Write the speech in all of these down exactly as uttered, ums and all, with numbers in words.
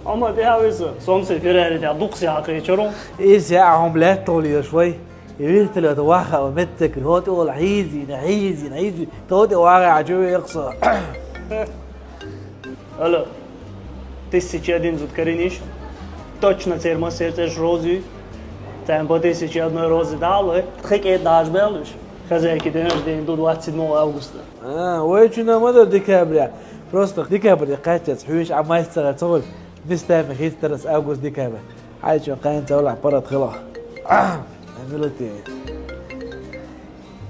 Амма тӀехьа виса, сомсий Феррари тӀа дукха сяхьа кхечаро. Ир сяхьа хьо лаьтталуш вай. И вертолёт ваха, меттак хӀота ола хьийзина, хьийзина, хьийзина. ТӀоти ваха а чу вехса. Алло. Тысяча один зуд кариниш. Точно церма сердце розы. Там по тысяче одной розы дало. Тхекет даже белыш. Хозяйки день рождения до двадцать седьмого августа. А, вай чу нам ада декабря. Просто декабря катец, хьуиш а майстера цогуль. Нистами хистерас август декабрь. Хьай чу кайнца вала парад хила. А, амилати.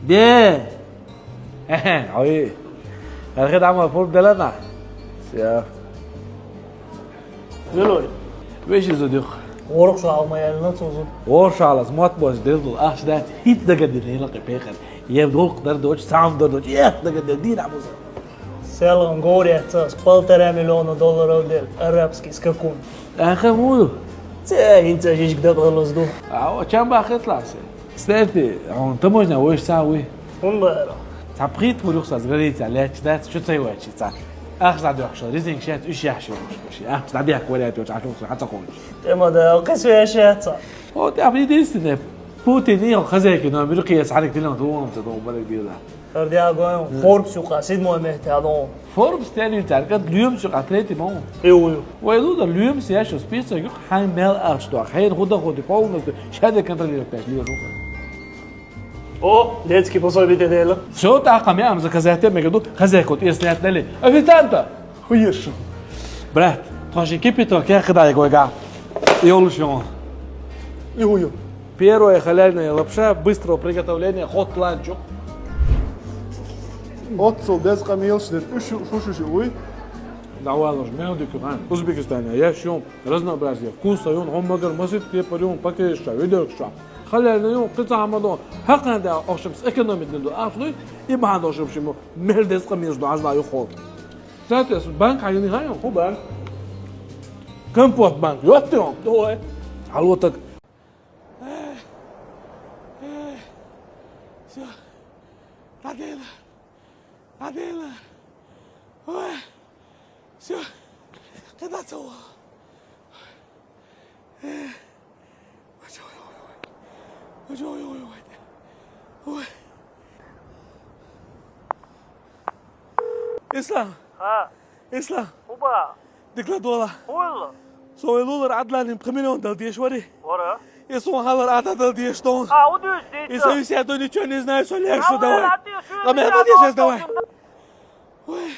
Де! Ой. Архид ама пур делана. Всё. Велой. Веши зудюх. Ворох шо алма ялна цузу. Вор шалас мот боз делдул ахш дати. Хит дагадин хилакъи пехар. Ев долк дар доч, сам дар доч. Ев дагадин дин амуза. Селом говорят, с полтора миллиона долларов дел арабский скакун. Аха муду. Це хинца жижиг дабалазду. А о чем бахет ласе? Стерти, он таможня войш са уй. Он бара. Ца пхит мурюхсас граница лечдат, что цей вачи ца. Ах за дёхшо, ризинг шет, уш яхшо. Ах за дёх варят, уш ах за хацакон. Тема да, кас вешеца. Вот я единственное. Путин и хозяйки номер кияс харик телефон, то он то барак дила. Хардиагоем Forbes юха седьмой месте адон. Forbes тяни таркат Льюмс юха третий мон. Иу. Вай луда Льюмс яшо список юх хай мел аршто. Хай худа худи полностью шаде контролировать пять лет. О, детский пособие дела. Все так, а мы заказать я мегаду хозяйку, если отдали. Официанта! Хуеш. Брат, тоже кипяток, я когда я гойга. И он шо. И хую. Первое халяльная лапша быстрого приготовления, хот ланчук. Отцол дез камилш дер ушу шушу уй. Давай ложь, мел дикухан. Узбекистане, я шум, разнообразие вкуса, юн, хомагар, масит, пепарюн, пакешка, видеркша. Халяльный юн, кыца хамадон, хакан да, охшим, сэкономить не до, ахлуй, и бан охшим шиму, мел дез камилш до, ажла ю хол. Соответственно, банк хьайни хай, ху банк. Компот банк, ёттырон. Давай. Алло, так. Всё. Надела. Надела. Ой. Всё. Когда цело. Ой, ой, ой, ой. Ой, ой, ой, ой. Ой. Ислам. А, Ислам. Уба. Дикла дола. Хуйла. Сой лулар адланим пхмиллион дал деш вари. Вара. Исун халар ада дал деш тон. А, удуш деш. Иса висят, ничего не знаю, со легшу давай. А, меня поддержишь, давай. Ой.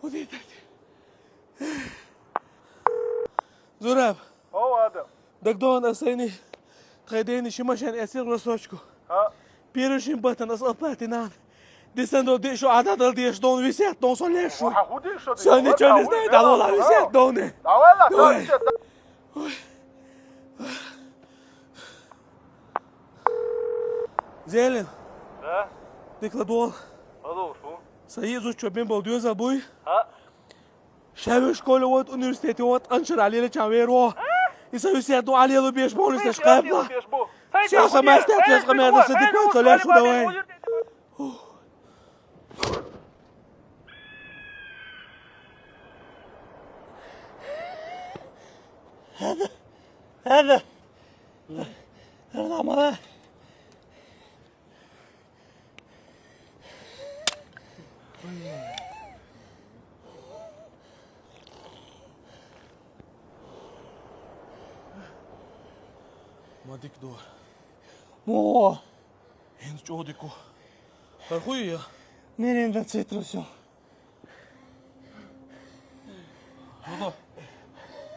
Уди так. Зураб. О, Адам. Дагдон асайни. Тхайдени шимашан эсир росочку. А? Пирушин батан ас апатинан. Дисандо дешо ададал деш дон висят дон со лешу. О, а худи шо. Всё, ничего не знаю, давай, висят доны. Давай, давай. Зелен. Да? Дикладол. Алло, шо? Союз учёбен был дюза буй. А? Шавы школе вот, университете вот, анчар алиле чан веро. И союз я ду алилу беш бонус шкапла. Всё, сама статья с камеры садикой, соляшу давай. هذا، هذا، هذا عمره. Ма дик дур. Мо. ХӀинца чӀогӀа дика. ХӀара хуй я? Миринда цитрусу. Шуда?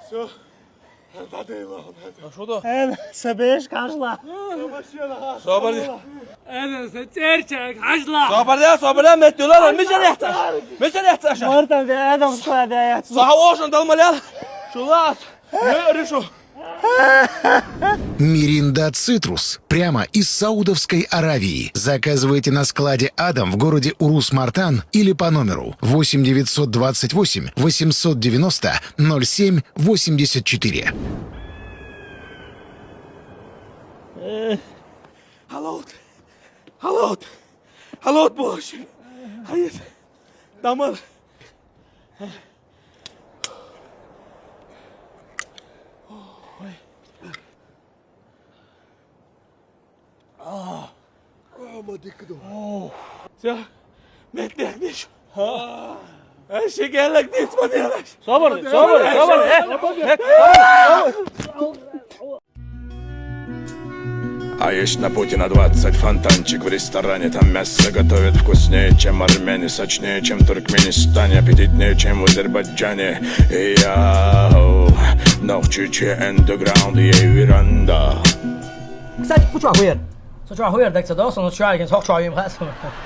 Всё. А шуда? Э, сабеш кажла. Собар. Э, сабеш кажла. Собар, собар, меттула, мича яхта. Мича яхта аша. Мартан да адам склада яц. Саха ошан далмалял. Шулас. Э, решу. Миринда Цитрус. Прямо из Саудовской Аравии. Заказывайте на складе Адам в городе Урус-Мартан или по номеру восемь девятьсот двадцать восемь восемьсот девяносто ноль семь восемьдесят четыре. Hallo. Hallo. Hallo, Bosch. Hayır. Tamam. Всё, меттехниш. Ай, ши геллак диц ма делаш. Собар, собар, собар. Э, э, собар. А есть на Путина двадцать фонтанчик в ресторане. Там мясо готовят вкуснее, чем армяне, сочнее, чем в Туркменистане, аппетитнее, чем в Азербайджане. Йоу, Нохчичи underground, ей веранда. Кстати, куча хуер. Со чё хуер, так ца досо, ну чё, ген сок чё, им хас.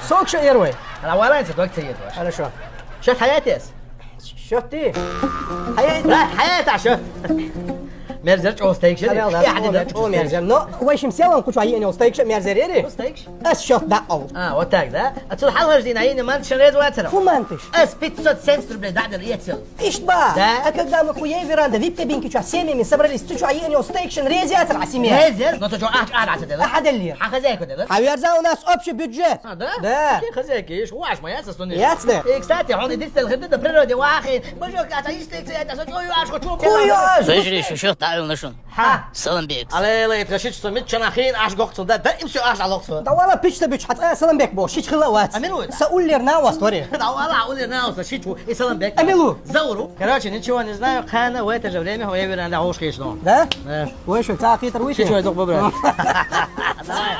Сок чё, эрвей. Ана валан ца, так ца ед ваш. Хорошо. Сейчас хаятес. Счёт ты. Хай, да, хай, это счёт. Мерзер, чё, стейк, что ли? Хавел, да, Я не да, чё, мерзер. Но, в общем, целом, кучу аи не стейк, что мерзер, ери? Стейк? А счёт да, ау. А, вот так, да? А тут халхаш дин, аи не ман, что рез вацера. Хумантыш. Ас пятьсот семьдесят рублей, да, да, я цел. Ишба. Да? А когда мы хуей веранда, вип кабинки, что, семьями собрались, ты что, аи не стейк, что рез яцера, а семья? Резер? Ну, то что, ах, а, да, да. А, да, ли. А хозяйку, да? А верза у нас общий бюджет. А, да? Да. Какие хозяйки? Ишь, ваш моя, Ясно? И, кстати, он единственный ходит на природе, вахи. Боже, а то есть ты, это, это, ой, аж хочу. Хуёж! Слышали, шушух, та, Юнушун. Ха. Саламбек. Алей, алей, это шич, что мит чана хин, аж гок сюда, да, им всё, аж алок сюда. Да вала, пич ты, бич, хат, а, Саламбек, бо, шич хила вац. Амин уйда. Са уллер на вас, тори. Да вала, уллер на вас, шич, и Саламбек. Амилу. Зауру. Короче, ничего не знаю, хана в это же время, ой, верно, да, уж хищно. Да? Да. Ой, что, ца хитр уйти? Шич, ой, док, бобра. Давай.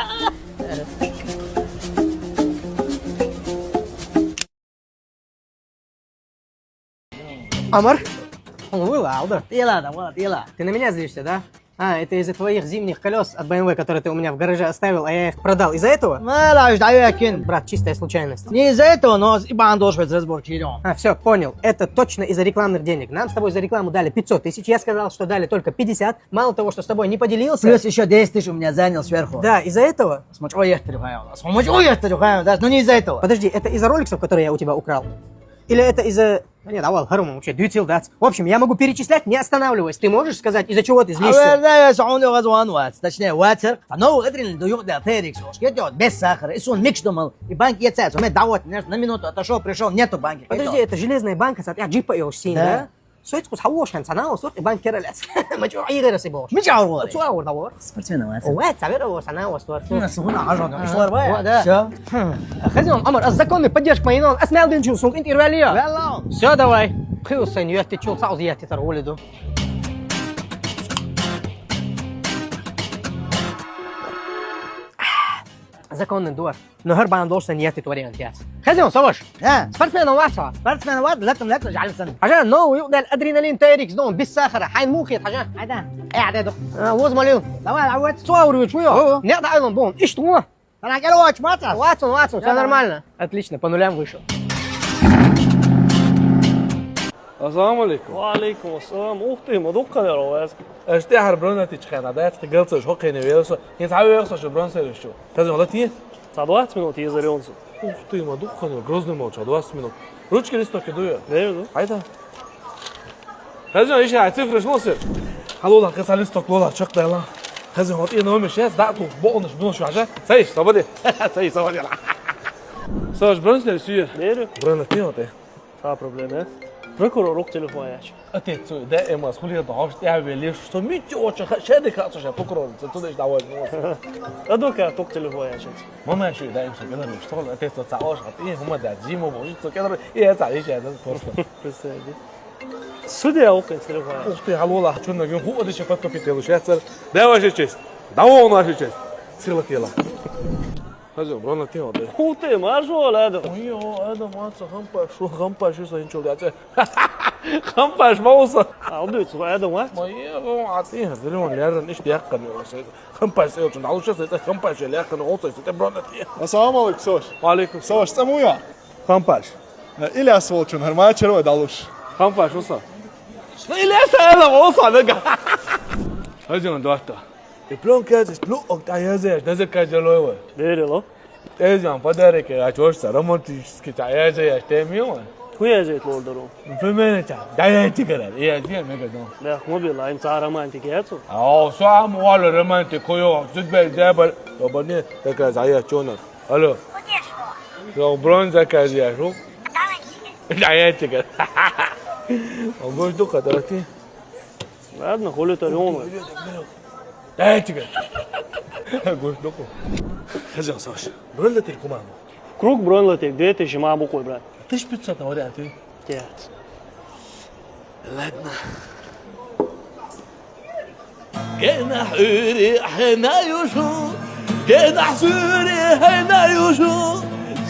Амар? Он вылалда. Тела, да, вот, тела. Ты на меня злишься, да? А, это из-за твоих зимних колёс от Б М В, которые ты у меня в гараже оставил, а я их продал. Из-за этого? Мала, уж даю я кин. Брат, чистая случайность. Не из-за этого, но и бандош без разборки идём. А, всё, понял. Это точно из-за рекламных денег. Нам с тобой за рекламу дали пятьсот тысяч, я сказал, что дали только пятьдесят. Мало того, что с тобой не поделился. Плюс ещё десять тысяч у меня занял сверху. Да, из-за этого. Смотри, ой, я трюхаю. Смотри, ой, я трюхаю. Да, ну не из-за этого. Подожди, это из-за роликсов, которые я у тебя украл? Или это из-за... Да нет, давай, Харума, вообще, дютил, да. В общем, я могу перечислять, не останавливаясь. Ты можешь сказать, из-за чего ты злишься? А, да, я сам не разговариваю. Точнее, ватер. А ну, это не даю для Ферикс. Что делать? Без сахара. И сон микс думал. И банк я цец. У меня давать, знаешь, на минуту отошёл, пришёл, нету банки. Подожди, это железная банка, сат, я джипа её син, да? Да? Сойтскус хавошхан санаа устур, и банк кералес. Мачо айгара си бош. Мича авур. Цу авур давор. Спортсмен авац. Ой, цавер авур санаа устур. Ну, сухуна хажон. А, ишлар бай. Всё. Хм. Хозяин, Амар, а законный поддержка моей нон. Асмел дин чу сунг интервалия. Велло. Всё, давай. Хил сэн яхти чул сауз яхти тар улиду. Законный дуар. Но хар бан должен ехать вариант яц. Хозяин, соваш? А? Спортсмен у вас, а? Спортсмен у вас, летом, летом, жаль сэн. Хажа, но, ю, дал адреналин тайрик, но, без сахара, хайн мухит, хажа. Айда. Э, айда, док. А, воз молил. Давай, а вот. Цу авру чуё? О. Не, да, он бон. Ишь, ту. Она короче, маца. Ватсон, Ватсон, всё нормально. Отлично, по нулям вышел. Ассаламу алейкум. Ва алейкум ассалам. Ух ты, ма дукка дер овес. Эште хар бронатич хана, да, эцки гэлцэ шо кене велсо. Хин сави велсо шо бронсэ решо. Хозяин, лати? За двадцать минут езарёнсо. Ух ты, ма духка, Грозный молча, двадцать минут. Ручки, листок иду я. Верю, ну. Айда. Хозяин, ещё цифры шмосыр. Халула, кыса листок лола, чок дала. Хозяин, вот и номер шесть, да, ту, бонус, бонус, ажа. Сэй, сободи. Сэй, сободи. Саш, бронсэ сюе. Верю. Бронат не вот. Ха, проблема. Прокурор ук телефон яч. Отец, да, эмас, хули да, хош, я велиш, что митти оча, ха, шеди ха, что прокурор, це туди ж давай, ну. Адвокат ук телефон яч. Мама ещё, да, им что, когда что, отец, отца, ош, а ты, мама, да, Дима, вот, что, когда, и это, и это, просто. Представь. Судья ук телефон яч. Ух ты, халула, чё, ну, ху, одыше подкопить, лучше, я царь. Да, ваша честь. Да, он, ваша честь. Сила тела. Хозяин, бронат не вот. Ух ты, марш ол, Адам. Ой, о, Адам, маца, хампаш, шо, хампаш, шо, инчол, да, це. Хампаш, мауса. А, он дивится, Адам, а? Ой, о, а ты, зелёный, лярдан, ишь, яккан, хампаш, сэ, очень, а лучше, сэ, хампаш, ляккан, он, сэ, сэ, бронат не. Ассаламу алейкум, Сош. Ва алейкум. Сош, цэ муя? Хампаш. Э, Ильяс волчун, харма червой далуш. Хампаш, уса. Ну, Ильяс, Адам, уса, нага. Хозяин, дуарта. И плёнка здесь, плю, ок, та я здесь, да, заказ делаю. Верило. Эзян подарок, а чё ж, романтический, та я здесь, ты мило. Хуя здесь лордору. Примерно, та, да я тебе говорю, я здесь, мне говорю. Да, мобил, а им ца романтики, я цу. А, сам вала романтик, хуё, судьба, дебар, обо не, как раз, а я чё надо. Алло. Всё, бронь заказ я, шу? Да я тебе говорю. А будешь духа, дорогие? Ладно, хули ты рёмаешь? Дайте-ка. Гусь духу. Хазян, Саш, бронь латырь куману. Круг бронь латырь, две тысячи ма буквы, брат. Тысяча пятьсот на варианты. Нет. Ладно. Гена хӀури хьена юшу, гена хӀури хьена юшу,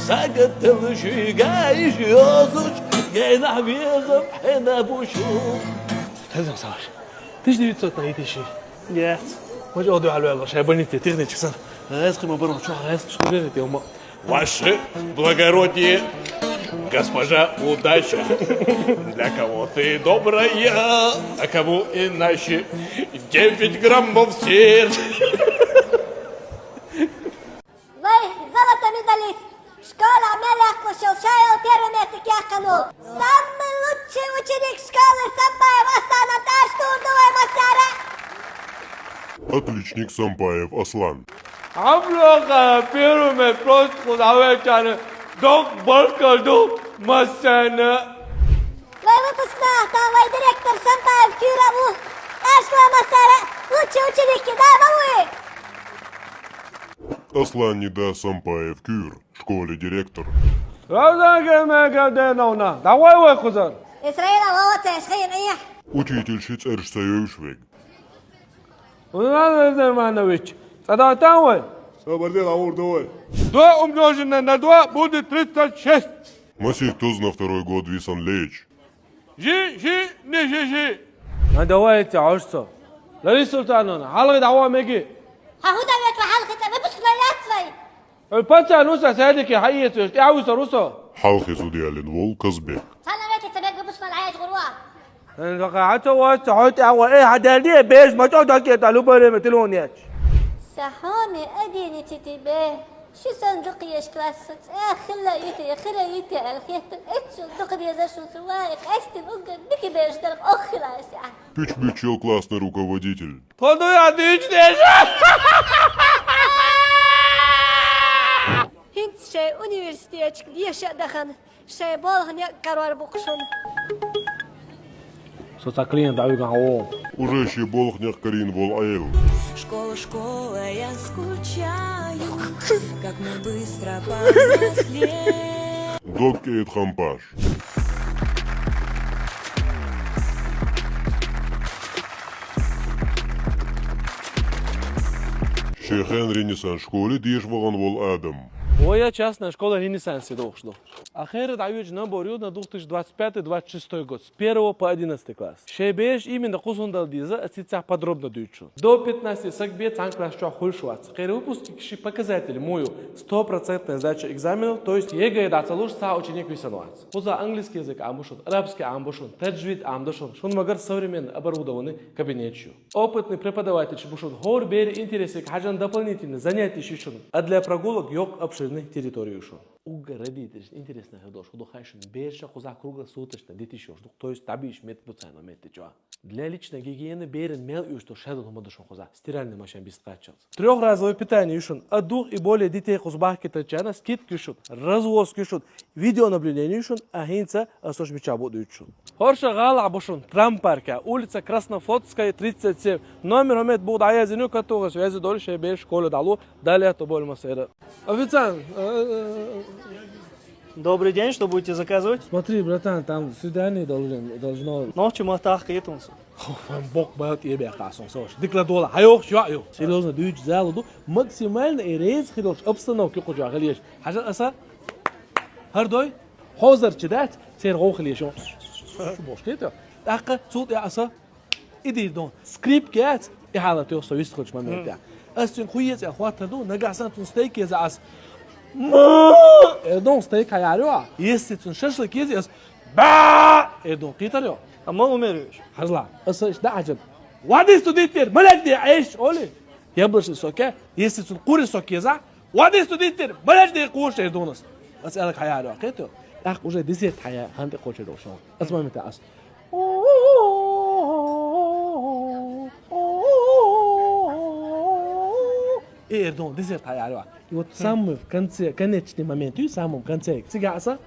сагатал шуйга иш ёзуч, гена везам хьена бушу. Хазян, Саш, тысяча девятьсот на итиши. Yes. Мож оду хьалуял шай больнице технически сан. Эс хима баро чо, эс шкурени тема. Ваше благородие, госпожа удача. Для кого ты добрая, а кому иначе. Девять граммов сердца. Вай, золото медалист! Школа мел яьккхалуш йола шоайла первый место яьккхина. Самый лучший ученик школы Сампаев Аслана тӀатӀатур ду вай массара! Отличник Сампаев Аслан. Аброхара первый место просто кхуза хьавечарна доккха баркалла ду массарна. Вай выпускна, тӀаккха вай директор Сампаев Куьра ву. ТӀатӀатур ду вай массара, лучший ученик, да, ма вуй? Асланни да Сампаев Куьра, школе директор. Роза Гермеговна, давай вай кхузара. Исраила, вова, цеш хин, ия. Учительши цӀераш ца йовш вега. Улан Владимирович, цӀа дӀатан вай? Со бардел авур ду вай. Два умноженное на два будет тридцать шесть. Масийтта туза на второй год висан леча. Жи, жи, не жи, жи. На, давай, я тебя гӀожцо. Лариса Султановна, хьалхе дӀаван меги. Хьа хӀу да векла хьалхе цӀа выпускной яц вай? Ой, пацан, уса садике хьаэцаш, тӀаьхьа вуса русо. Хьалхе зуда яллина вол Казбек. Цхьана веке ца бег выпускной хьаэцаш гӀурва. Эн зака хьаца вац, хьой тӀаьхьа, э, хьадаьлди, беш, ма чӀо дакета, любое время телефон яч. Сахьони одиннадцатый Б. Ши сан дукха еш класса цӀа хилла йите, хила йите аьлла хеттан, эццул дукха дезар шуца вай, къаьстина уггар дика беш дара оххиласи. Пуьч буьтчул классный руководитель. Тхо дуй а дийчу деша! ХӀинца шай университетчик деша а дахана, шай болх некъ карор бу-кх шуна. Со цхьа клиент дӀавиган гӀо. Уже шен болх некъ карийна волу Ӏела. Школа, школа, я скучаю, как мы быстро повзрослели. Дог кӀеда Хампаш. Шен хенан Ренессанс школе деша вахана волу Адам. Вай я частная школа Ренессансе дохуш ду. Ахера дӀайоьдучу набор ю на две тысячи двадцать пятый двадцать шестой год, с первого по одиннадцатый класс. Шайн бераш именно кхузахь хӀунда дала деза, аса цигахь подробно дуьйцу шуна. До пятнадцати саг бен цхьана класс чохь хуьлуш вац. Кхеран выпускникаш ши показатели муй ю: стопроцентная сдача экзаменов, то есть ЕГЭ дӀа ца луш, цхьа ученик висина вац. Кхузахь английский язык Ӏамбу шуна, арабский Ӏамбу шуна, таджвид Ӏамду шуна, шуна магар современный оборудованный кабинеташ ю. Опытный преподавательш бу шуна, хӀора беран интересе хьажа дополнительный занятиеш ю шуна, а для прогулок йоккха обширный территория ю шуна. Уггар родительшна интересно хир долуш хӀун ду хаьий шуна, бераша кхузахь круглосуточно дитиш йолуш ду, то есть дӀабийш метта бу царна метта чохь. Для личной гигиены беран мел оьшуш долу шадолу хӀума ду шуна кхузахь, стиральный машина бист кхаччалц. Трёхразовое питание ю шуна, а двух и более детей кхуза бахкийтинчарна скидка ю шуна, развозка ю шуна, видеонаблюдение ю шуна, а хӀинца аса уьш мичахь бу дуьйцу шуна. ХӀорша гӀалахь бу шуна, трампарка, улица Краснофлотская, тридцать семь. Номер хӀун метта бу дӀаяздина ю, катугӀа связи долу шайн бераш школе дӀало, Далее то боль массера. Официант, э, э, э, э. Добрый день, что будете заказывать? Смотри, братан, там свидание должен, должно. Нохчи маттахь кхетунца. Боккха бал тӀебеха сон, Саш. Дика ладогӀа, хьайохуш, йоӀ, йо. Серьёзно, дуьйцу зала ду. Максимально и реза хир долуш обстановка кху чохь хила езаш. Хьажал аса. ХӀара дой? Хьозарча дац, церан гӀовхале шо. Шу бохуш кхета? ТӀаккха цул тӀе аса. И дийр дон. Скрипка яц, и хьалат йоху со вистхуьлучу моментехь. Ас цуьнга хӀун еза аьлла хӀоттар ду, нагахь санна цунна стейк еза ас. Ма! Эр дон стейк хьан яр ю а? Если цунна шашлык еза ас. Ба! Эр дон кхетар ю. Амма умер веш. Хьажла, аса иштта дӀа хьажан. Вадис ту диттер, малек де Ӏеш, оли? Яблочный сок я, если цунна кури сок еза, вадис ту диттер, малек де кхош эр донас. Ас аьлларг хьан яр ю, кхетар ю? ТӀаккха уже десерт хьан яр, хьан тӀе кхочур ду шуна. Ас моментехь ас. И эр дон десерт хьан яр ю. И вот самый в конце, конечный момент, и в самом конце, цигахь аса,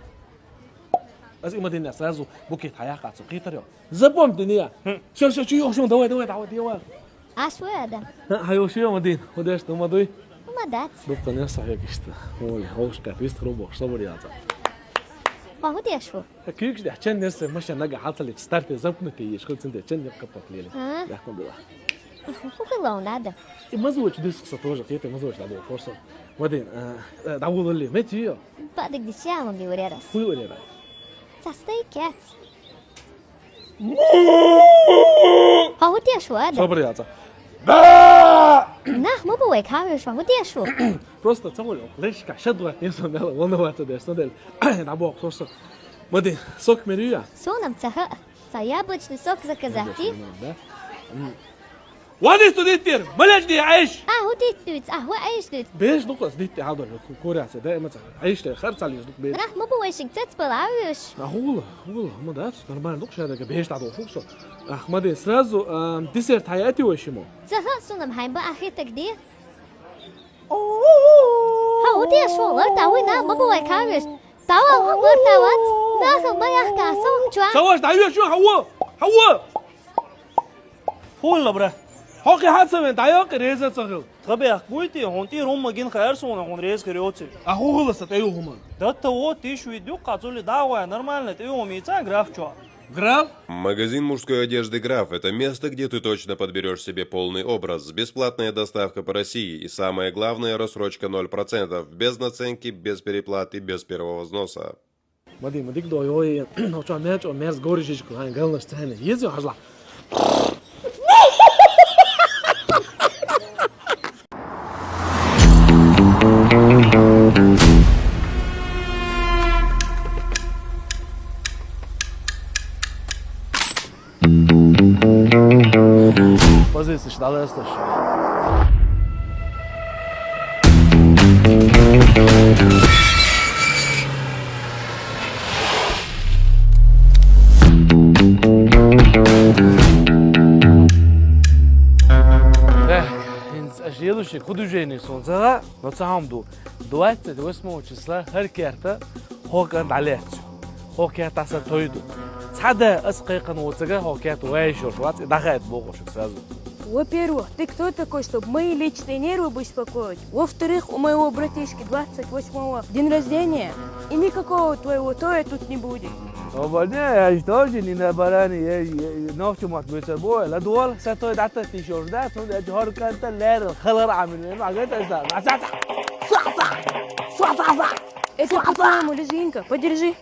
ас и ма дина, сразу букет хьан яхкъац, кхетар ю. Запомни, Диния. Всё, всё, чу йоху шуна, давай, давай, давай, давай. Ас вай ада? Хьан йоху шуна, ма дина, хӀун деш ду, ма дуй? Ма дац. Дукха нерса хьегишта. Оля, ховш кхет, вист хрубох, собар яца. Ма хӀу деш ву? Куьйгаш деш, чен нерса машина нага хьалцалич старте замкнутый еш, хӀу цинде чен не капот лели. А? Яхун была. ХӀу хилла надо. И мазлоч диск са тоже, кете мазлоч надо, форсо. Вадин, а, а, давулали, метио. Падик дичалом би урерас. Хуй урерас. Цастай кец. Хьо хӀу деш ву, Ада? Собар яца. Ба! Нах ма бу вай кавеш, хӀу деш ву? Просто цавол, лешка, шадва, не сомела, волноваться деш, сомела. Да бог, просто. Ма ди, сок мерю я? Сонам цаха. Ца яблочный сок заказать, и? Да? М. Ванис ту диттир, мэлэч ди айш? А, хӀу диттуц, а, хӀу айш диц? Беш дукас дитти хьалдор, ку-, куряца, да, эмаца. Айш те, харцалис дук беш. Нах ма бу вайшинг цец палавиш. А, хула, хула, ма дац, нормально дук шадага беш та дохук со. Ах, ма ди, сразу, а, десерт хаяти вайшимо. Цаха сунам хайба ахи так ди. Ха, хӀу деш ву, лар та хӀуй на ма бу вай кавиш. Тавал хӀу лар та вац, нахал ма яхка, сон чуа. Саваш, да ю шу, хьаву, хьаву. Хула, бра. Хьо кхи хьацавен, дӀайоккхи реза ца хила. Тха бехк буй ти, хьун тӀи румма гин хайр суна, хьун рез хир йоци. А хӀу хиласа тӀе ю хӀуман? Датта во тиш вид ю, къацули дагӀвая нормально тӀе ю мица граф чуа. Граф? Магазин мужской одежды «Граф» — это место, где ты точно подберёшь себе полный образ, бесплатная доставка по России и, самое главное, рассрочка ноль процентов, без наценки, без переплаты, без первого взноса. Ма ди, ма дик до, йой, ну чё, мяч, о, мерз, гори, жижик, лайн, галнаш, цены. Езё, хажла. Позицеш дӀалесташ. Так, хӀинца аш едущий кху движение сон ца гӀа, но ца хӀама ду. Двадцать восьмого числа хӀара керта хӀокхунна дӀалаьцна. ХӀокху керта са той ду. Цхьа да ас кхайкхина воцага хӀокху керта вай йиш йолуш вац, и дӀахаийта боху шуьга сразу. Во-первых, ты кто такой, чтобы мои личные нервы беспокоить? Во-вторых, у моего братишки двадцать восьмого день рождения, и никакого твоего тоя тут не будет. Обалдеть, я же тоже не на баране, я, я, я ногти мат быцар бой, ладвал, са той дата ты шо жда, тун я жор канта лер, халар амин, ма гата са, ма са, са, са, са, са, са. Это, по-твоему, резинка? Подержи.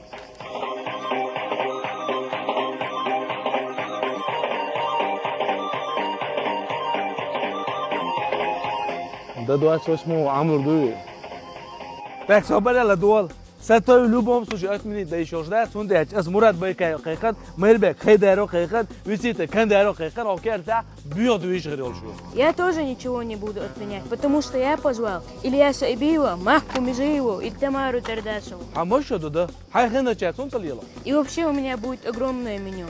До двадцать восьмого амур дуй. Так, собарала дуал. Са той в любом случае отменить да ещё ждать. Цунда яч, ас Мурат Байкаев кайхан, Мэрбек Хайдаро кайхан, Висита Кандаро кайхан, окей, да? Бьёт вижгрёл шу. Я тоже ничего не буду отменять, потому что я позвал Ильяса Ибиева, Махку Межиеву и Тамару Тардашеву. А может, да? Хай хина чат, сон цалила. И вообще у меня будет огромное меню.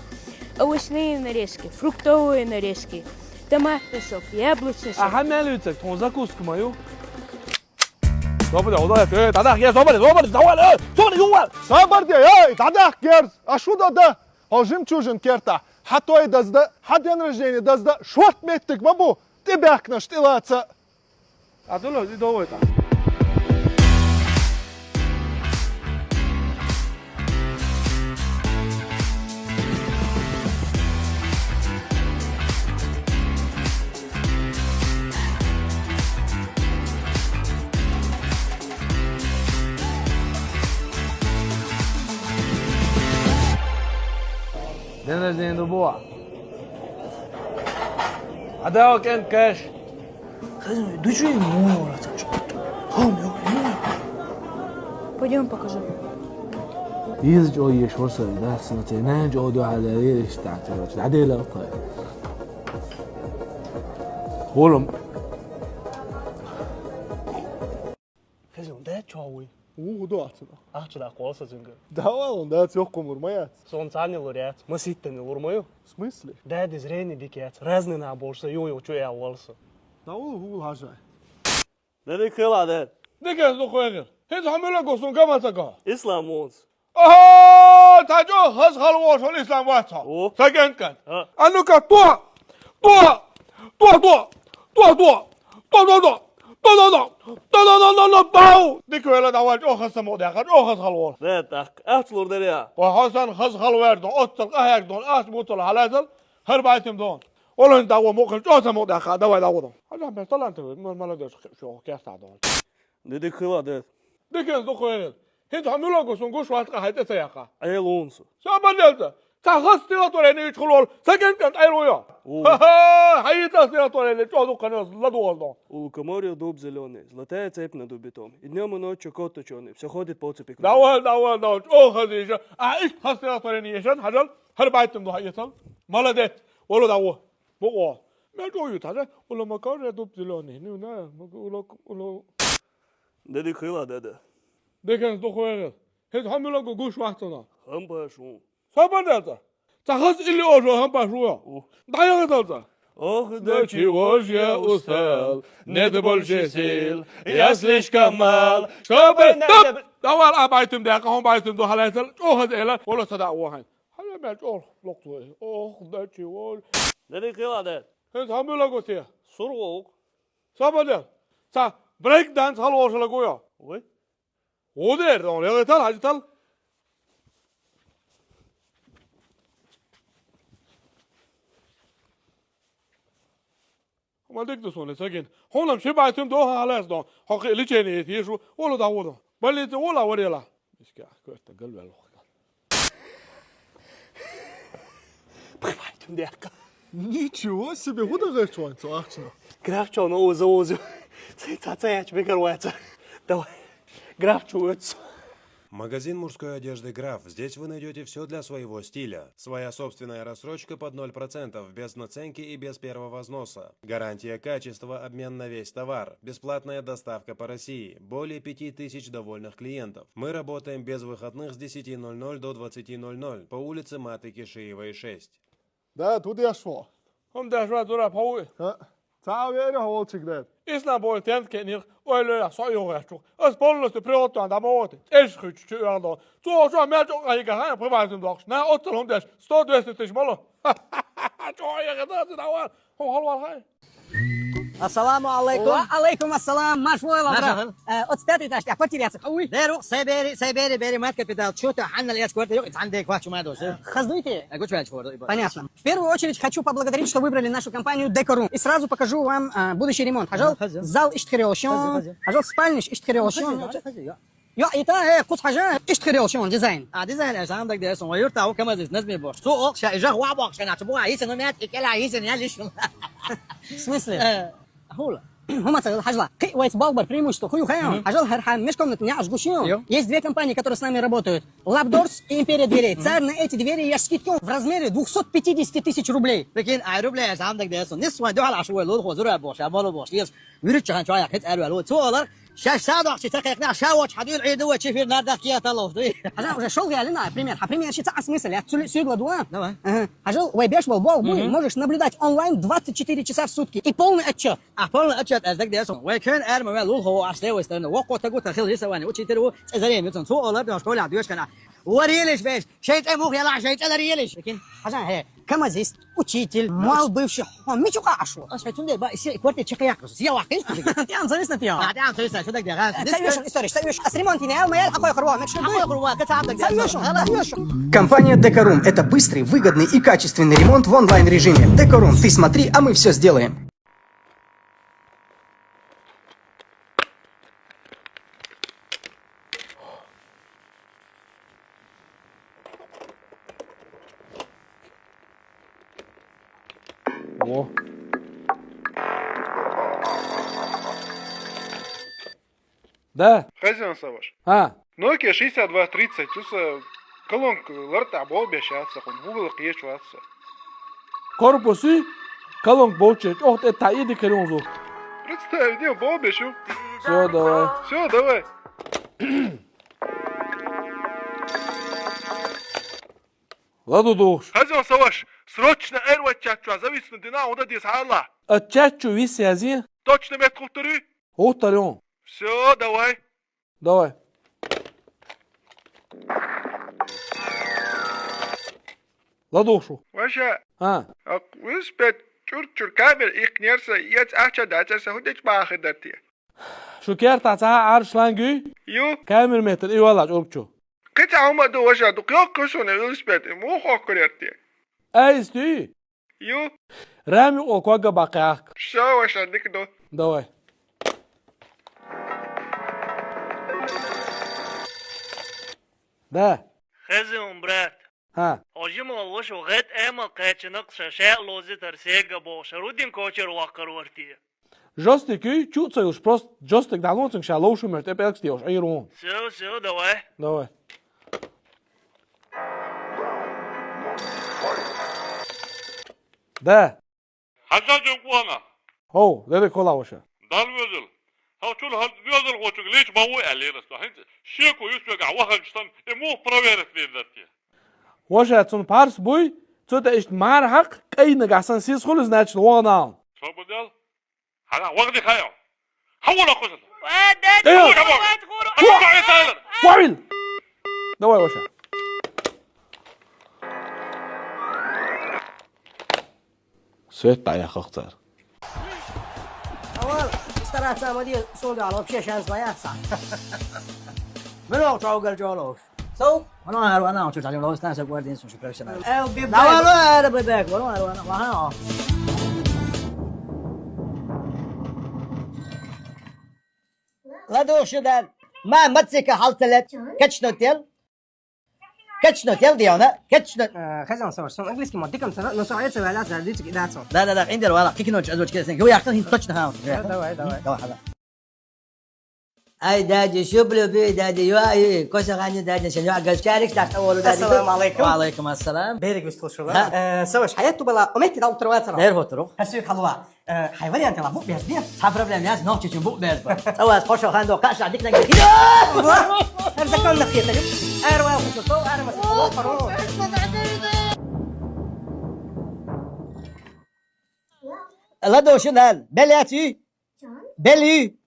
Овощные нарезки, фруктовые нарезки, томатный сок, яблочный сок. А хамялю цак, тон закуска мою. Собаре, удалась, э, дадах, я, собаре, собаре, собаре, э, собаре, ювал. Собаре, эй, дадах, герз, а шу да да? Хожим чужин керта, хьа той дазда, хьа день рождения дазда, шорт меттиг ма бу, ти бяхкнаш, ти лаца. А дула, и довой там. День рождения ду бу. А да, окей, кэш. Хазин, ду чу ин муй вара цачу. Хам, ё, ё. Пойдём покажу. Иза чӀогӀа еш вара со, да, сна цӀе нана чӀогӀа дуьхьал яра, еш тӀаккха, короче, дӀадела ваххой. Холум. Хазин, да чо вуй? У, хӀу ду ацуна? Ахча даккха вала со цуьнга. Давай, он дац, йоккхумур ма яц. Сон царни лур яц, маситтани лур ма ю. В смысле? Дади зрение дика яц, разный нах болуш со, ю, ю, чу эл вала со. Да ула, ула хьажай. Дерриг хила дер. Дика ду хойгир. ХӀинца хьо мила го сон гамаца го? Ислам мунц. Ого, та чо хаз хал вошал ислам вац хьо? О. Саген кан. А. А ну-ка, то! То! То, то! То, то! То, то, то! До-до-до! До-до-до-до-до! Бау! Дика вела, давай, чӀоагӀа хаза самукъадаьккха, чӀоагӀа хаза хала волаш. Вет, так. Ахча лур дара я? Ва хьо санна хаза хала вер дон, оццал къахьег дон, ахча буцал хьалаьцал, хӀара байтам дон. Олан дагӀо мукъа, чӀоагӀа самукъадаьккха, давай дагӀо дон. Хьажа, бер талант вер, ма-, молодец, шо кертах дон. Де дика хила, де. Диканца дукха вегӀил. ХӀинца хьо мила гу, сона гуш вац, къа хьай тӀе ца яккха. Ӏелунца. Ша бадалца. Ца хас стихотворение ича хулол, ца кӀен-кӀен Ӏелу йо. У. Ха-ха, хьайита стихотворение, чӀоагӀа дукха ханас ладугӀал дон. У лукоморья дуб зелёный, золотая цепь на дубе том. И днём, и ночью кот точёный, всё ходит по цепи кругом. Давай, давай, давай, чӀоагӀа хаза иша. А, иштта хас стихотворение ешан, хьажал, хӀара байтам дон хьаэцал. Молодец. Вала дагӀо. Бокъо. Мел чӀоагӀа ю тхьажа. Ула макар я дуб зелёный. Ну, на, ула, ула. Де дика хила, де, де. Диканца дукха вегӀил. ХӀинца хьо мила гу, гуш вац сона. Хьампаш ву. Ша бадалца. Ца хас илли ожо хьампаш ву йо. У. ДӀаяла далца. Ох, до чего ж я устал, нет больше сил, я слишком мал, чтобы... Стоп! Давай, а байтам даьккха, хӀун байтам ду хьалаьцал, чӀоагӀа хаза эла, вала ца дагӀо хьайн. Хьала мел чӀоагӀа локху. Ох, до чего ж. Де дика хила, де. ХӀинца хьо мила гу те? Сургъу. Ша бадал. Ца брейк-данс хала волаш лагу йо. Вай. ГӀо дер, дон, регӀитал, хьажитал. Ма дика ду сона, сагин. Хьуна-м ши байтам дон, хьалаьца дон. Хьо кхы лечение тешаш ву, вала дагӀо дон. Больнице вола, варела. Миска, коьрта галвел вахкал. Пхи байтам даьккха. Ничего себе, хӀун дан гӀерташ ву хьо цу ахчанах? Граф чу вана оза, оза. Ца, ца, ца яч бекар ваца. Давай. Граф чу вац. Магазин мужской одежды «Граф». Здесь вы найдёте всё для своего стиля. Своя собственная рассрочка под ноль процентов, без наценки и без первого взноса. Гарантия качества, обмен на весь товар. Бесплатная доставка по России. Более пяти тысяч довольных клиентов. Мы работаем без выходных с десяти ноль ноль до двадцати ноль ноль по улице Маты Кишиевой, шесть. Да, ту деш ву. ХӀун деш ву, дурак, хьо вуй? ХӀаъ. Цхьа а веара хьо волчиг дер. Истанбуле тент кхиънийла, ойла йола со юхагӀерташ ву. Ас полностью приготовлен дӀа ма воти. ЦӀераш хуьттуш чу оьгӀна. Цо чу мел чӀоагӀа хьийга хьайна, пхи байтам дохуш. На, оццал хӀума деш. Сто двести тысяч мало. ЧӀоагӀа яхи дац, давай. Хьо хьалвал хьай. Ассаламу алейкум. Ва алейкум ассалам. Марш войла, брат. Марш войла. Э, оцу пятый этаж тӀехь квартира яц. Хьо вуй? Дер ву, сай бери, сай бери, бери, мат капитал. Чу тӀе хьанна эц квартира, юкъа цхьана дей квач ма дожу. Хаза дуй те? Э, гучваьлча хӀора ду. Понятно. В первую очередь хочу поблагодарить, что выбрали нашу компанию Декорум. И сразу покажу вам, а, будущий ремонт. Хьажал, зал иштта хир йолуш ю. Хаза, хаза. Хьажал, спальниш иштта хир йолуш ю. Хаза, хаза, хаза, я. Йо, и та, э, кхуза хьажа, иштта хир йолуш ю дизайн. А, дизайн, э, сам даг дерсон, ва юрта, у КамАЗист Назми бохуш. Цо оху ша, и жах ва бохуш, ша, цу буа, йисина мят, и кела, йисина ял иш. В смысле? Э, хьула. ХӀума ца хьажла. Кхин вайца болх бар преимущество хӀу ю хаьий? Мгм. Хьажал хӀара хьан мешкомнатна яӀаш гуш ю. Йо. Есть две компании, которые с нами работают. Лабдорс и Империя дверей. Мгм. Цара на эти двери еш скидку в размере двухсот пятидесяти тысяч рублей. Прикинь, ай рублей, сам даг дерсон. Нис вайн дуьхьал Ӏаш вай лулахо зура бохуш, я мало бохуш. Вируччахьан чояк хӀинца аьрваьлла. Цо олар, ша садохчи ца кхайкхина, ша вочу хьадуьйла Ӏийна вай чифир нардах кета ловтуй. Хьажа, уже шолгӀа ялина, пример. Хьан пример ши ца а смысл, я цули суьгла дуа? Давай. Ага. Хьажал, вай беш бол бог буй, мгм, можешь наблюдать онлайн двадцать четыре часа в сутки и полный отчет. А полный отчет, аз даг дерсон. Вай кхен арма вай лулхо аш левой стороны. Вокхо тагу та хил рисование. Учитель ву, цӀе зарем юцун. Цо олар, дон, школа дуьшкана. Варелиш беш. Шей цӀе мух яла, шей цӀе ларелиш. Прикинь. Хьажа, хе. КамАЗист, учитель, мал бывший, хьо мичу къа ашу? Ас хьай цунде ба, исе квартир чекхъяккха. Сия вахтиш? ТӀем завис на тио. А, тӀем завис, что так дера? Ца вешан история, ца вешан. Ас ремонт йина, ма ял хьакхой хурва, мекши. Хьакхой хурва, кацаб так. Ца вешан, ца вешан. Компания Декорум. Это быстрый, выгодный и качественный ремонт в онлайн-режиме. Декорум, ты смотри, а мы всё сделаем. Во. Да. Хозяин Саваш. А. Nokia шестьдесят два тридцать, уса колонка лартӀа болбеш яц сан, хӀугал кхечу вац сан. Корпуси колонка болчу, чӀогӀа тӀе таӀийди кхерон зу. Представь, не болбеш ю. Всё, давай. Всё, давай. Ладу духуш. Хозяин Саваш, срочно аэровать чат чу зависнуть дина, хӀун дан деза хьала. Ат чат чу вис язъе? Точно мет хӀуттур ю? ХӀуттур ю. Всё, давай. Давай. ЛадугӀуш ву. Ваша. А. Ак, виспет чур-чур кабель ихнерса, яц ахча дацарса, хӀун дечу бахар дар те? Шу кертахь цхьа Ӏар шланг юй? Ю. Камера метр и валлахь чӀург чу. Кхин цхьа хӀума а ду, ваша, дукха йоккха шуна велосипед, муха хоккур яр те? Айс дуй? Ю. Рами о кога бакъяхк. Всё, ваша, дика ду. Давай. Да. Хезим, брат. Ха. Ожи мол ваша гӀет эмал кхечинакъ ша шаьлозитар сега бохуш, рудин кочер ваккхар варти. Жёстик юй, чу ца юш, просто жёстик дӀалонцунг ша ловшу мер тӀе пӀелгаш деш Ӏийр ву. Всё, всё, давай. Давай. Да. Хьажа жон куана. Хо, деде кола ваша. Дал везел. Хьо чул хьал везел хочуг лич ма ву аллера сто. ХӀинца шеко юс вега ваханчтан, и мух проверить лирдатти. Ваша цун парс буй, цу тӀе ишт мар хьакъ, кайнага сан сис хули, значит, вогӀнал. Что будел? Хьала вахди хаяв. Хьавула кхуза. Ва, да, Э, да, Хьавула. Хьавула, Хьавула. Вавил. Давай, ваша. Свет дӀаяхахцар. Авал, стараться ма де, сунда вообще шанс ма яц. Мила чӀогал чӀолуш. Сов? Вано арвана, чу чалим ловис тан се гвардин сун профессионал. Э, бе-, давай, бе-, ара бе-, бе-, вано арвана, ваха. Ладоши дан. Ма мацика халталет. Качнотел. Качнотел диона. Качно. Э, хозяин, сов, сов, английский мат, дикам сана, но сов, это валя, за дитик и дацо. Да, да, да, индер вала, кикиноч, озвучка, сэн. Ё, яхтан, точно хаос. Да, давай, давай. Давай, давай. Ай, дади, шуб люби, дади, ё, ай, коса хани, дади, сен, ё, агашкарик, так, того, дади. Ассаламу алейкум. Ва алейкум ассалам. Берег выстыл шула. Да. Э, сов, хаят тубала, уметь дал трвацара. Дер фотрух. Хасуй халва. Э, хай вариант ла, бу бер, бер. Ца проблем, я знал, чичу бу бер. Ца вас, пошел, хандо, каша, дик на гик. Эр закон на хиета, эр ва, хусу, то, эр ва, хусу, то, эр ва, хусу, то. Ладоши нал, беляци. Бели.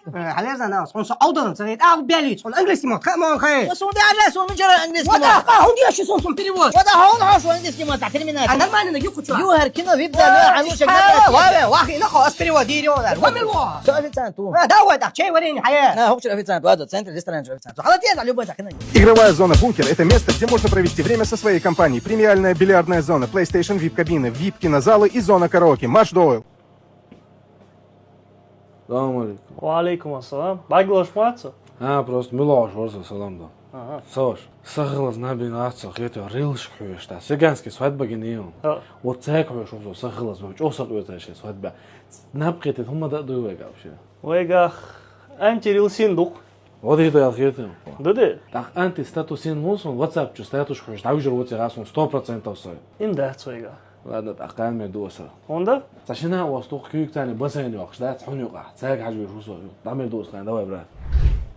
Э, халеза на, он со аудон, ца гит, а, бели, он английский мат, come on, хай. Сун да, да, сун мичара английский мат. Ха, он я ши сун, сун перевод. Вода, ха, он, ха, сун английский мат, терминал. А нормально на юхучу. Ю хар кино вип да, ну, а лучше. Ва, ва, ва, ва, и на хо, перевод, дири, он, ва, мило. Со официант, у. А, да, вот, а, чай, варенье, хай. На, хочешь официант, ладно, центр, ресторан, официант. Халатье, да, любой, так, и на. Игровая зона «Бункер» — это место, где можно провести время со своей компанией. Премиальное бильярдное зона, PlayStation, вип-кабина, вип-кинозалы и зона караоке. Марш Дойл! Салам алейкум. Ва алейкум ассалам. Баглош мацу? А, просто милош ворса салам да. Ага. Саваш, сахалаз набин аца, хете рилш хвешта. Цыганский свадьба гинеон. А. Вот цек хвеш, вот сахалаз, вот чё сакъётаешь свадьба. Наб хете, хума да дуй вега вообще. Вегах антирилсин дук. Вот это я ответил. Да, да. Так, анти статусин мусун, WhatsApp чу статус хвеш, да уже вот я сто процентов сой. Им да, цвега. Ладно, так, камер дуса. Онда? Сашина, у вас тух кюк тани бассейн ёхш, да, цхун юкъа. Цайг хажу шусо. Дамир дус хан, давай, брат.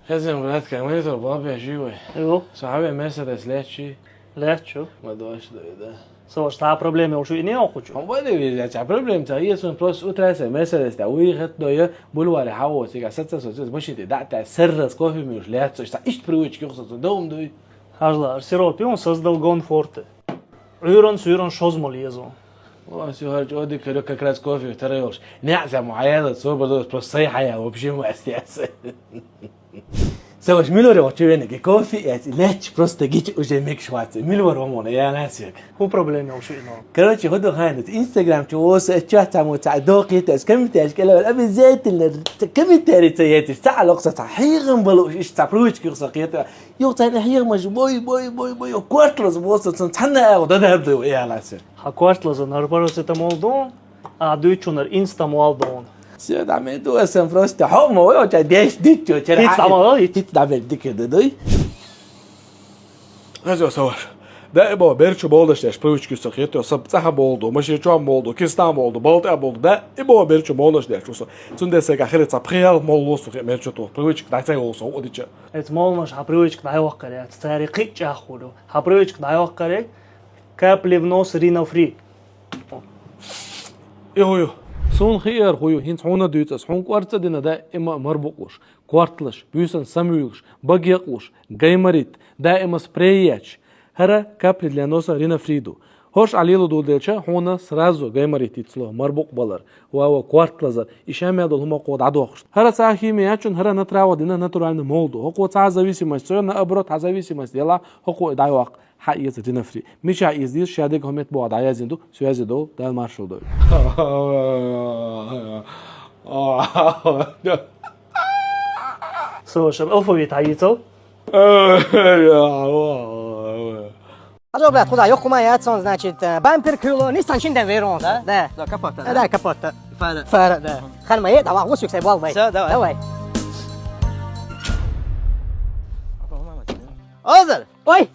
Хезен, брат, как мы это, бабе, живой. Ё. Сахаве Мерседес лечи. Лечу. Ма дождь, да, да. Со, что проблема уж и не охучу. Он вроде везде, а проблема-то есть, он просто утрясся, Мерседес, да, уехать, да, я бульваре, хаос, и касаться, соцсеть, машины, да, та сервис, кофе, мюш, лет, что, ишт привычки, что, дом, дуй. Хажла, Арсеро, пион создал гон форте. Уйран, суйран, шоз мол езу. О, всё, хорошо, отдых, как раз кофе, второй уж. Не, за моя, за собой, просто сай хая, вообще, мы остались. Саваш милоре очевидно, кофе, я леч просто гич уже микшвац. Милвар вам он, я насик. Ху проблема уж и но. Короче, ходу хайнет. Instagram чу ос чат там вот докит, комментарий, кела, обязательно комментарий цаетиш, ца локса, ца хиган балу, иш ца пручки, ца кета. Ё, ца не хиган маш, бой, бой, бой, бой, квартлас босса, ца цана, да, да, да, я насик. Ха квартлаза нар парацетамол дон, а дуйчунар инстамол дон. Всё, да, ме ду эсэм просто. Хомо, ой, ча деш дичо, ча. Хиц ама, хиц. Хиц да бер дике да дуй. Хазё саваш. Да, и бо, берчу болдаш деш, привычки со хето, саб цаха болду, маши чом болду, кистан болду, балта болду, да, и бо, берчу болдаш деш, усо. Цунде се ка хире ца приял мол лосу хе мерчу то, привычка да цай лосу, одича. Эц молнаш ха привычка да йохкаре, цари кича хулю. Ха привычка да йохкаре, капли в нос, Рина фри. Ихую. Сун хиэр хую, хинц хьуна дуьйцас, хьун кӀварца дина даима марбукълуш, квартлаш, буьйсан самуьйлуш, багекълуш, гайморит, даима спрей яч. ХӀара капли для носа Рина фри ду. ХӀорш Ӏа леладу делча, хьуна сразу гайморит йицло, марбукъ балар, ва, ва, корта лазар, и шамел долу хӀума кхо дӀадохуш. ХӀара цхьа химия яц шуна, хӀара натурал дина, натуральный мол ду. ХӀокхо цхьа зависимость, цо наоборот, хьан зависимость дела, хӀокхо и дӀайоккху, хьан эца динафри. Мича эца деза, ша дега хӀумет боху дӀаязйина ду, связи дов, Дала маршалла дойла. Слушай, алфавит хьан йийцал? Хьажа, блядь, кхузахь йоккха хӀума яц сан, значит, э, бампер кхуьйлу, Nissan шин ден вер он. Да? Да. Да, капотта, да? Да, капотта. Фара. Фара, да. Ханма, э, давай, гусик сай бол бай. Всё, давай. Давай. Озар! Ой!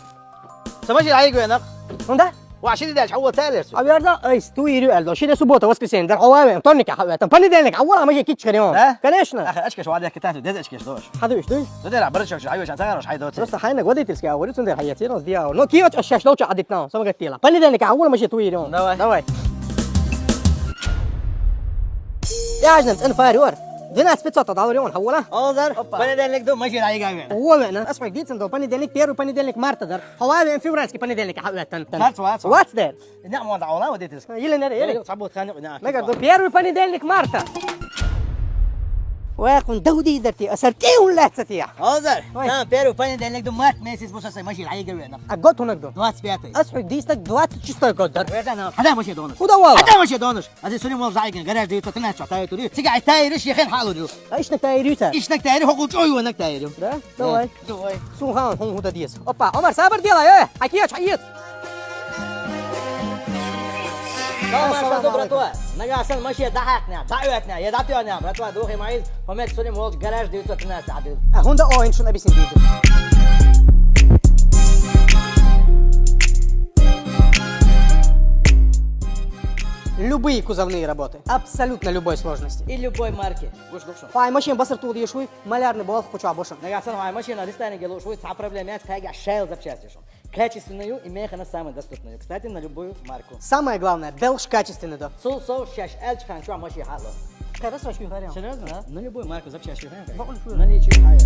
Са машина хьайга венакъ? ХӀунда? Ва, ши дидалча хьавола тайлерс. А верда, ай, сту ирю альдо. Ши де суббота, воскресенье, дар хьававен, вторник хьаватан. Понедельник хьавола, а мы же кичхарион. Да? Конечно. Аха, очкаш ва дехка тасу, дез очкаш дош. Хьадуш, дуй? Ну, дера, барачок, хьайвешан цагарош, хьайдоци. Просто хьайна годительский, а говорю, цундер хьаяцирон, дьявол. Но киоч аш шаш лоча адитнал, самагаттила. Понедельник хьавола, мы же ту ирю. Давай. Давай. Я же нам цен фарёр. Двенадцать пятьсот долларов он хьавола. Озар, опа. Понедельник ду, мы же хьайга вен. О, вен, а? Ас хьайга дицен до, понедельник, первый понедельник марта дар. Хьававен февральский понедельник хьаватан. That's what, that's what. What's that? Не, мон да, она вот это. Елена, Елена. Цабот хани, не. Нагар до первый понедельник марта. Вахун дауди дарти, асар тиун лацати. Озар. Ой. Там первый понедельник ду март месяц, бусо сай машина хьайга вена. А год хунак ду? Двадцать пятый. Ас хьайга дис так двадцать шестой год дар. Верда на. Хада машина донаш. Куда вала? Хада машина донаш. Ази суни мол зайген, гараж дают, ты начал, таю тури. Цига ай тайриш, ехен халу. А ишнак тайрю ца? Ишнак тайрю, хокку чой ванак тайрю. Да? Давай. Давай. Сун хан хун худа дис. Опа, Омар, сабр делай, э. Аки ач хаит. Салам, салам алейкум, братва. Нагасан машина дахакна, даётна, я датёна, братва, духи майз, хомет суни мол гараж дают, ты нас адил. А хунда о иншун объяснить. Любые кузовные работы. Абсолютно любой сложности. И любой марки. Гуш, гуш. Хай машин басар туди шуй, малярный бол, хочу обошен. Нагасан хай машина, рестайлинг гелу шуй, ца проблема, я кайга шел запчасти шуй. Качественную и механа самую доступную. Кстати, на любую марку. Самое главное, белш качественный, да. Сул сов шаш элч хан чуа маши хало. Когда с вашим вариантом? Серьезно? Да. На любую марку запчасти хан. Наличие хай.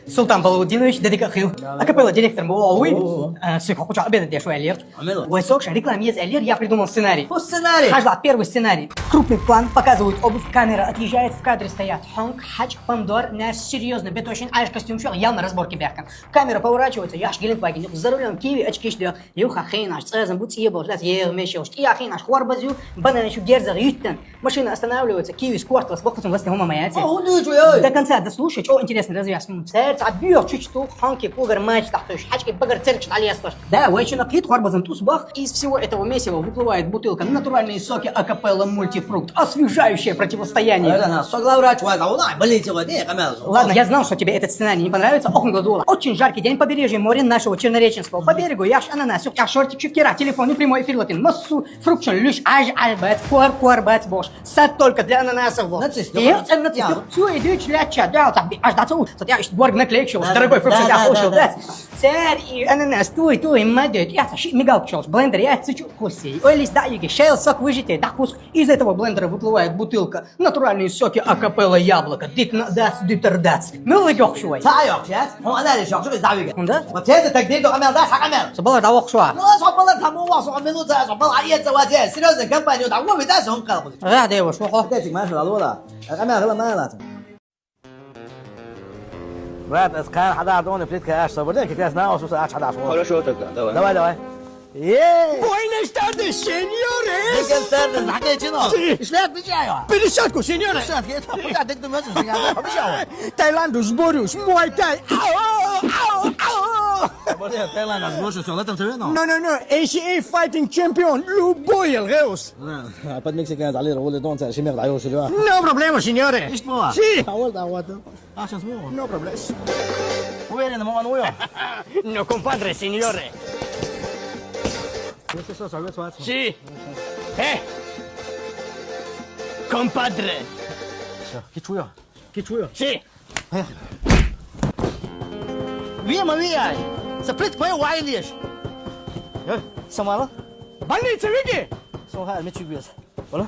Султан Балаудинович, дедик ахил. Акапелла директор, бо, уй. О. Э, сык, хочу обедать дешуй, Алир. Амела. Высок же реклама есть, Алир, я придумал сценарий. По сценарию. Хажла, первый сценарий. Крупный план, показывают обувь, камера отъезжает, в кадре стоят хонг, хач, помидор, наш серьезно, бетошин, аж костюм шел, явно разборки бяхкан. Камера поворачивается, яш Гелендваген, за рулем киви, очки шли, юха хейнаш, цезан, бу цебол, ждать, ел мешел, я хейнаш, хвар базю, банан шу герзах юттан. Машина останавливается, киви с корта, с бокутом, власти, хумама, яйца. О, худую чую, ой. До конца дослушай, что интересно, разве я с ним царь, а бьёт чуть что, ханки, кугар, мач, так, то есть, хачки, багар, церк, что, алиас, то есть. Да, вай чё, напьют, хвар базан, тус бах. Из всего этого месива выплывает бутылка, натуральные соки Акапелла Мультифрукт, освежающее противостояние. Это на, соглаврач, вай, да, вай, больница, вай, не, камера. Ладно, я знал, что тебе этот сценарий не понравится. Ох, он гладула. Очень жаркий день, побережье моря нашего Чернореченского. По берегу яш ананас, я шортик чуть кера, телефон и прямой эфир латин. Массу фруктшен, лишь аж аль бац, куар, куар бац, бош. Сад только для ананасов, бош. Нацист, я, нацист. Я. Всё, иди, чля, ча, да, так, аж да, цу, кстати, я, ещё дворг наклеек, ещё, да, дорогой фрукт, да, я, да, слушай, да, да. Сэр, и ананас, туй, туй, мадет, я, ши, мигалка, чё, блендер, я, цу, чу, куси. Ой, лист, да, иги, шел, сок выжатый, да, кус. Из этого блендера выплывает бутылка. Натуральные соки Акапелла яблоко. Дит на дац, дитер дац. Ну, вы ёх шуй. Та ёх, сейчас. Ну, она лишь ёх, что из давига. Да? Вот это так дит, а мел дац, а мел. Собала да вох шуа. Ну, собала там у вас, а минута, собала, а это вот, серьезно, компания, там, ну, вы дац, он кал. Ра, да его, шо, хо. Это, тик, маша, лала. А мел, мел, мел. Брат, аз кхана хьадахьа доне плитка аш собар де, китес на осу аш хьадахьа. Хорошо тогда, давай. Давай, давай. Е! Buenas tardes, señores! Buenas tardes, хакечино. Sí. Ишлет бичайо. Пересадку, señores. Пересадка, это куда ты думаешь, что я обещал? Таиланду сборюсь, Muay Thai. Ау, ау, ау, ау. Таиланд сборюсь, всё, летом тебе, ну. No, no, no, A C A fighting champion, любой, Reus. А под мексиканец Али Рагули Дон царь шимер даёшь, да? No problema, señores. Ишт бува? Sí. Хавал да вот. А сейчас бува? No problema. Уверен, мон уйо. No, compadre, señores. Если что, совет сват. Sí. Э! Compadre. Всё, кичуя. Кичуя. Sí. Поехали. Вима, вияй. Саплит, пой, вайлиш. Э, самала? Больница, види? Слухай, мечик без. Voilà.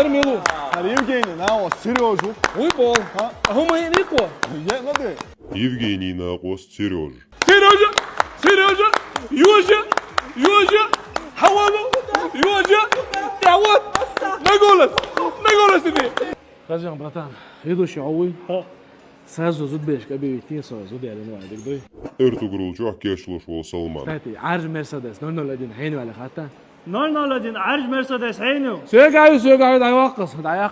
Хьар мила ву? Хьар Евгений, накъост Серёжа ву. Вуй боху. ХӀа? ХӀума хӀинийкхо? Е, ладе. Евгений накъост Серёжа. Серёжа! Серёжа! Ёжа! Ёжа! Хьавала! Ёжа! Тяхват! На голос! На голос иди! Хозяин, братан, ведущий хьо вуй? ХӀа. Сразу зудбеш кабивитин со зуд ялин вайдик дуй. Эртугрул чохь кечлуш волу Салман. Кстати, Ӏаржа Мерседес ноль ноль один хьенваьлла хатта? Ноль ноль один Ӏаржа Мерседес хьеню? Соьга ю, соьга ю, дӀаваккхас, дӀа